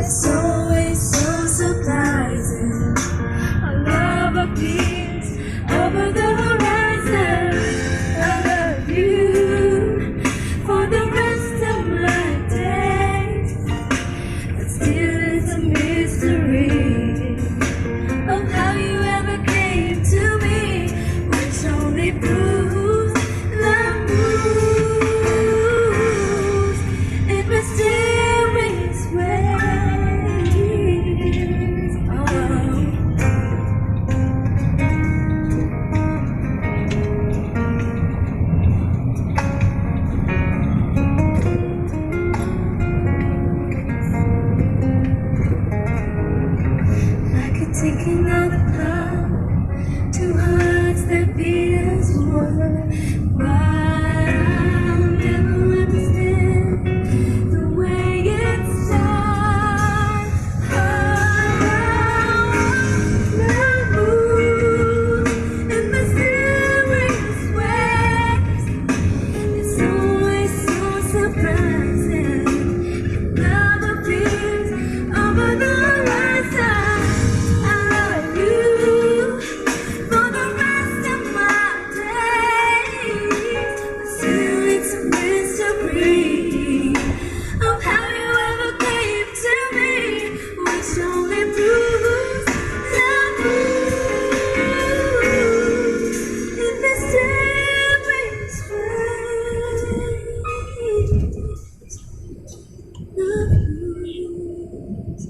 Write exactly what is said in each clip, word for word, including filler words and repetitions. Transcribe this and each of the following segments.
It's always so surprising. Our love appears over the horizon. I love you for the rest of my days. But still, it's a mystery of how you ever came to me, which only proves the moves in mysterious ways. Oh. Like a ticking of the clock, two hearts that beat as one. But I'll never understand the way it starts. How the moon in mysterious ways. It's always so surprising. Love appears over the horizon. I love you for the rest of my days. But still, it's a mystery of how you ever came to me, which only proves the moves in mysterious ways. The moves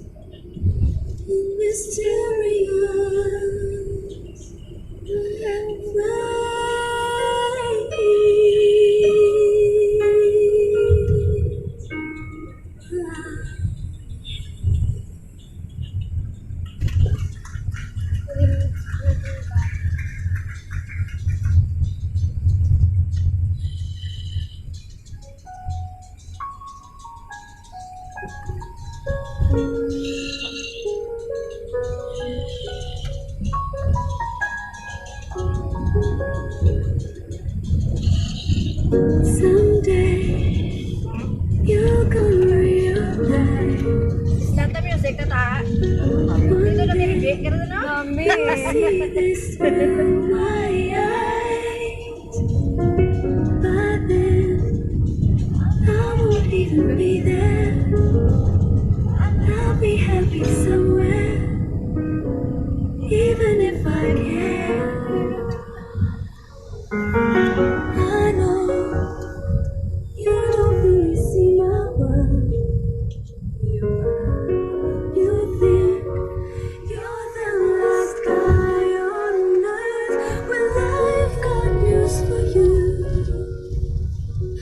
in mysterious ways. Someday, you're gonna realize. Lata music na ta. Dito na kay Bibi. Kaya na. Mami. See this through my eyes. By then, I won't even be there. I'll be happy somewhere, even if I can't. I know you don't really see my worth. You think you're the last guy on earth. Well, I've got news for you.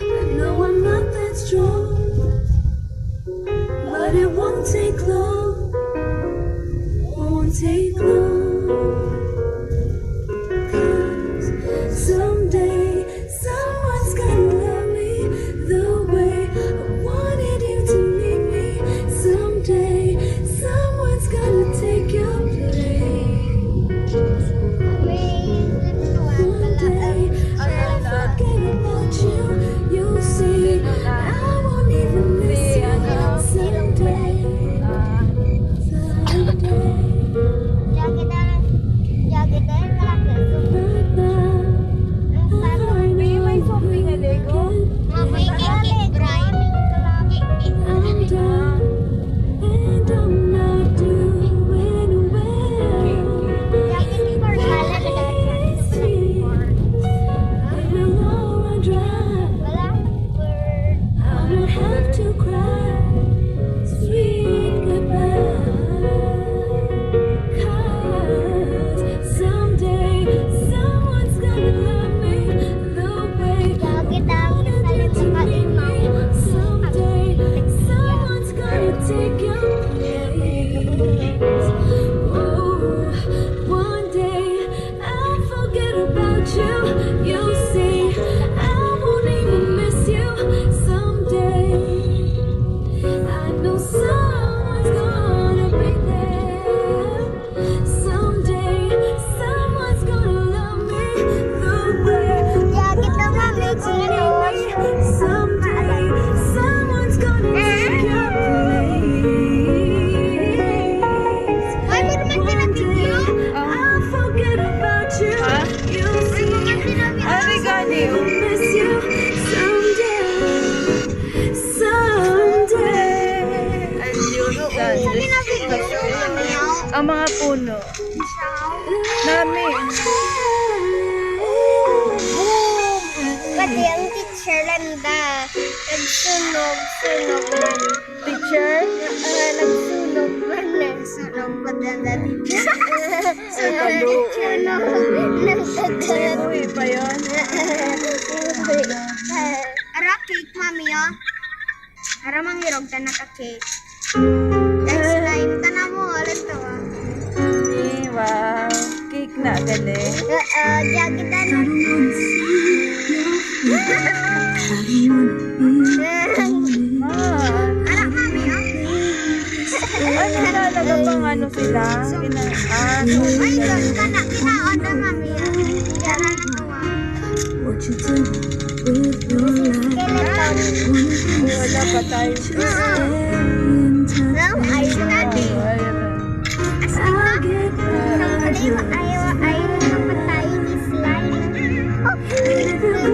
I know I'm not that strong, but it won't take long. Won't take long. 'Cause someday someone's gonna love me the way I wanted you to need me. Someday, someone's gonna take your place. One day, I'll forget about you. You'll see, I won't even miss you. Someday, someday. Ang mga puno. Nami. Pati ang teacher, landa. Nagsunog, sunog man. Teacher? Ah, nagsunog man. Nagsunog pa, landa, teacher. Ay, kaluoy. Sunog. Nagsunog. Uy, pa yun. Ara, cake, mami, oh. Ara, mangirog ta na ka cake. Next line, tanaw mo, ulit to, ah. Eh, wow. Cake na, gali. Oo, jacket na. Ah. Ara, mami, oh. Ano na, nagapang ano sila? Pina-, ah, ay, doon ka na. Kinaon na, mami, ah. Kaya na nakuha. Wala pa tayo. Well, I study. As in, no? Ang problema, ayaw, ayaw na patay ni slime. Pati ano to?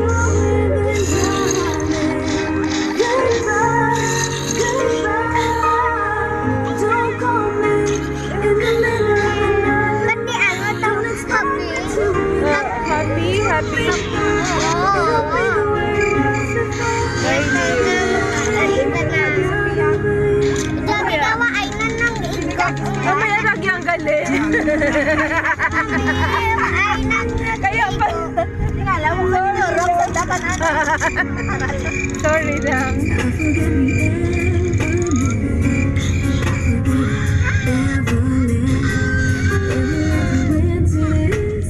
Happy? Happy, happy. Oo. Ay, iba na. Ito, ikaw ay nanang iba. Mamaya lagi ang galing. Ay, nang Kaya pa. Tingala mo, sorry, Rox, ang dapat ano. Sorry lang.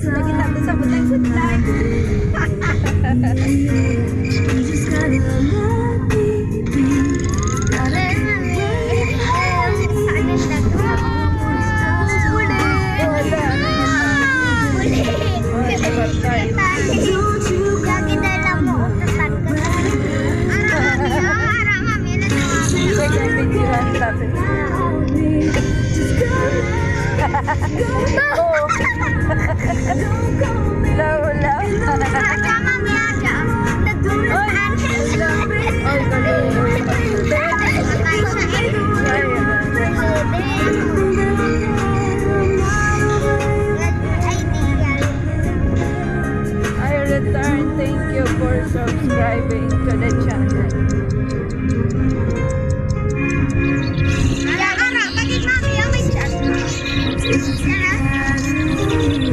Lagi natin sa butang sa butang. Lagi na lang mo utusan ko. Ara, mami, ara, mami, ano na, mami? Check yung picturean natin. Oo. Wala, wala. Ara, mami, ara. Nagdulas ang Ay, galing. Ay, I return. Thank you for subscribing to the channel.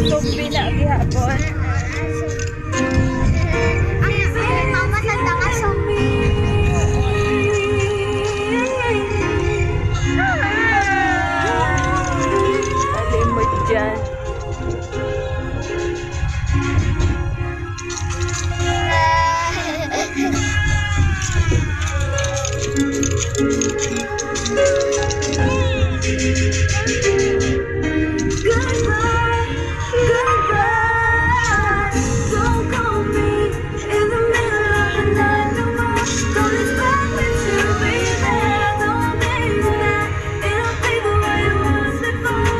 Sumbi na gihapon. Ang, ay, mama, tanda ka, zombie. Kalimot dyan. Goodbye, goodbye. Don't call me in the middle of the night no more. Don't expect me to be there. Don't, baby, it'll be the way it was before.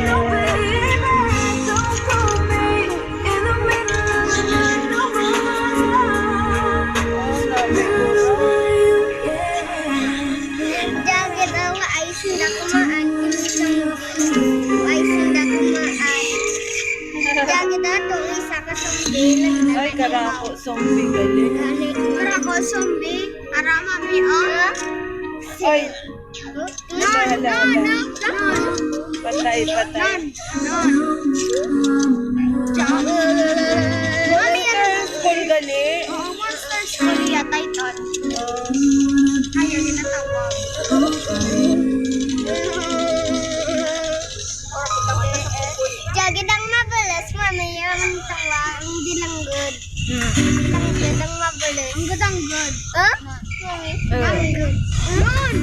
No, baby, don't call me in the middle of the night no more. Jacket, oh, ay, sila kumaan. Ay, sila kumaan. Jacket, oh, itong isa ka zombie. Ay, karako, zombie, galing. Karako, zombie. Ara, mami, oh. Ay. No, no, no, no. Patay, patay. No, no. Monster School gali. Oo, Monster School iya title. Ayaw nila tawag. Jagid ang mabilis, mami, yung tawa, ang dilanggod. Hmm. Ang gud ang mabilis. Ang gud, ang gud. Huh? Mami, ang gud. Yun.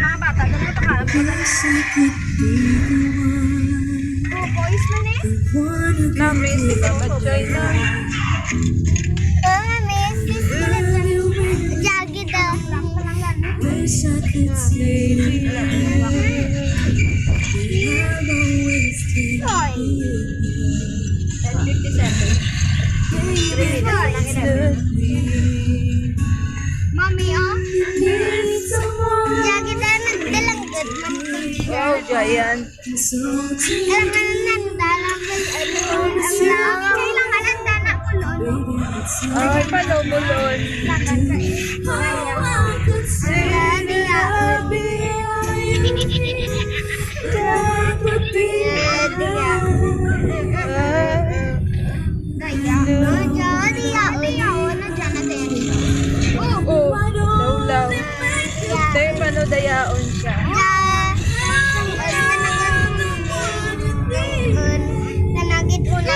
Mga bata, ganun pa ka. Two boys man eh. Na-miss si Papa Choy na. Ah, miss, miss ko na siya. Jagid daw. Wish I could stay. Wow, giant. Kailangan nanda lang ang ano, ang kailangan nanda na kulon. Ay, pala, kulon. Lakas sa iya. Ang dami, ah. Ang dami, ah. Gaya. Gaya, gaya, gaya, gaya. Oh, lawlaw. Tayo, paano dayaon siya? Nanagit mo na.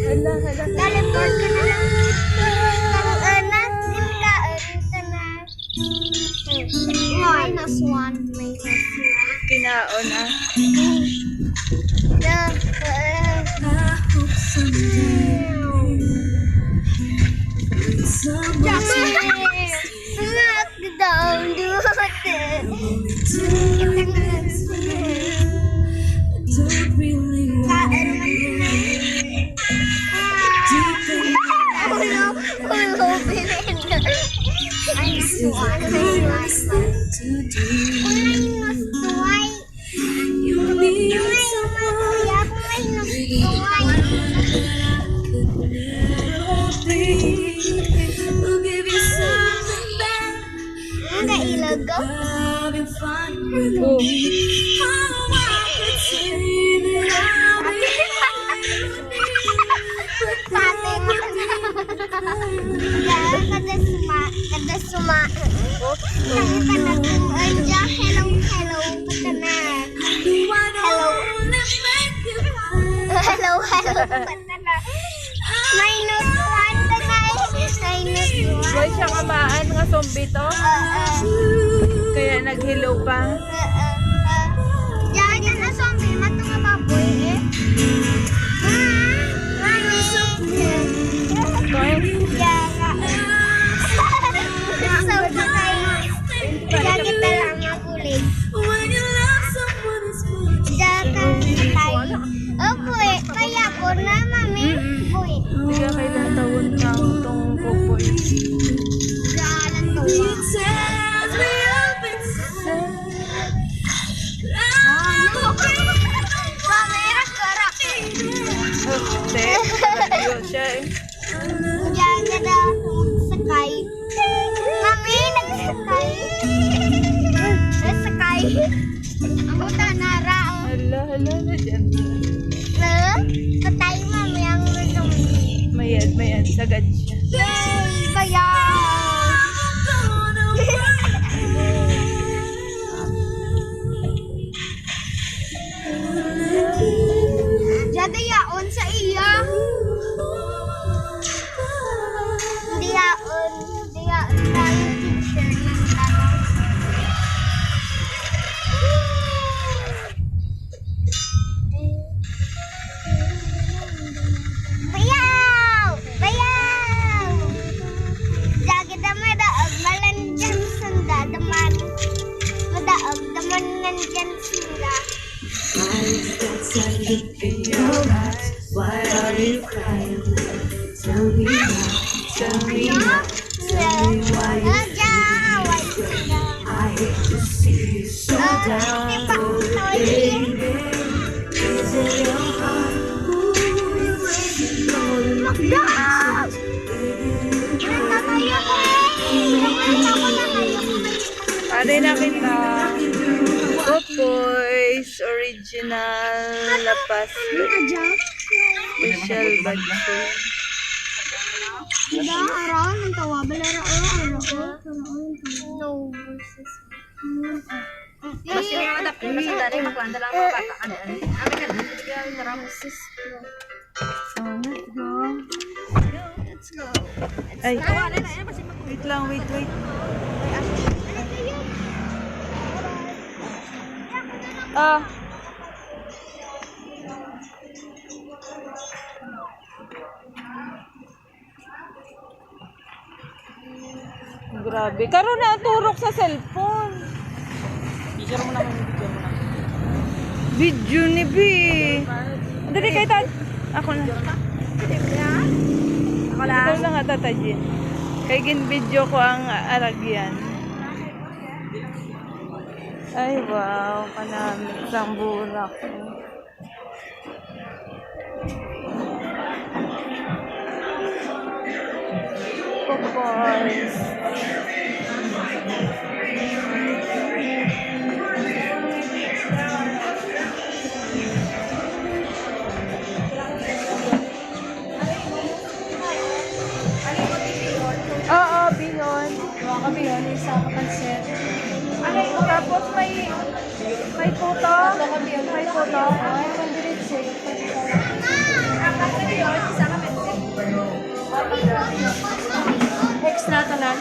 Hala, hala. Teleport ka na lang. Ang anak, ang kaon ka na. Minus one, minus one. Kinaon, ah. The, uh, Knock down the hotel. Kain man na. Ulo, ulo, pinindot. Ay, nasuwa. Ay, nasuwa. Ulo, nasuwa. Ang kailaw ko. Oh. Pati mo. Kada suma, kada suma. Oops. Kada suma. Hello, hello, pagka na. Hello. Hello, hello. Minus one na na eh. Minus one. Wala siya kamaan nga zombie to. Oo. Kaya nag-hello pa. Oo. Diyan na zombie, mato nga baboy eh. Mami. Ito eh. Diyan na. Zombie tayo. Diyan kita lang mabulig. Diyan ka tayo. Oh, buhi. Kaya ko na, mami. Mm-mm. Buhi. Hindi ka kailangan tawon ng tong kukoy. Galan to, ah. Ano? Mami, rak-, rak-. Oh, te, nag-iwan siya eh. Diyan ka daw sakay. Mami, nagsakay. Nagsakay. Ang uta na ra, oh. Hala, hala, na dyan. Lo, patay, mami, ang zombie. Mayad, mayad, sagad siya. Yay! Bayan! Diyan, dayaon sa iya. Diyaon, diyaon tayo, teacher, ng tanong. Bayaw! Bayaw! Jagit ang madaog, malanjan sunda, daman. Madaog, daman nandyan sunda. Eyes that send look in your eyes. Why are you crying? Tell me now, tell me now, tell me why you feel this way. I hate to see you so down, baby. Is it your heart? Ooh, you're breaking all the pieces. Baby, you're breaking all the pieces. Ano na kita? Kukoy. Original La Paz. Ano nga, Jack? Special batch. Diba? Araw ng tawa. Balera, oh, araw, oh. Araw ng tawa. No, sis. Mas yung mga dapit, mas ang dali, makuha na lang mga bata ka na. Kami ka, bigyan na lang, sis. So, let's go. Let's go. Ay. Wait lang, wait, wait. Ah. Grabe. Karon na ang turok sa cellphone. Picture mo naman yung video mo na. Video ni B. Dali kay Tad. Ako na. Ako lang. Ikaw lang ata, Tajin. Kay gin-video ko ang aragyan. Ay, wow. Kanami sang bulak. Of course. Oo, bihon. Mga kabihon, isa ka pansit. Tapos may, may puto. Tatlo ka bihon. May puto. Ay, pandiritsi. Extra tanan.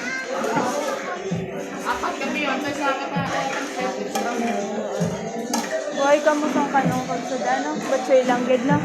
Apat ka bihon, may isa ka pa, eh, pansit. Buhay ka mo sang kanong pagsudano. Ba't siya ilang gid na?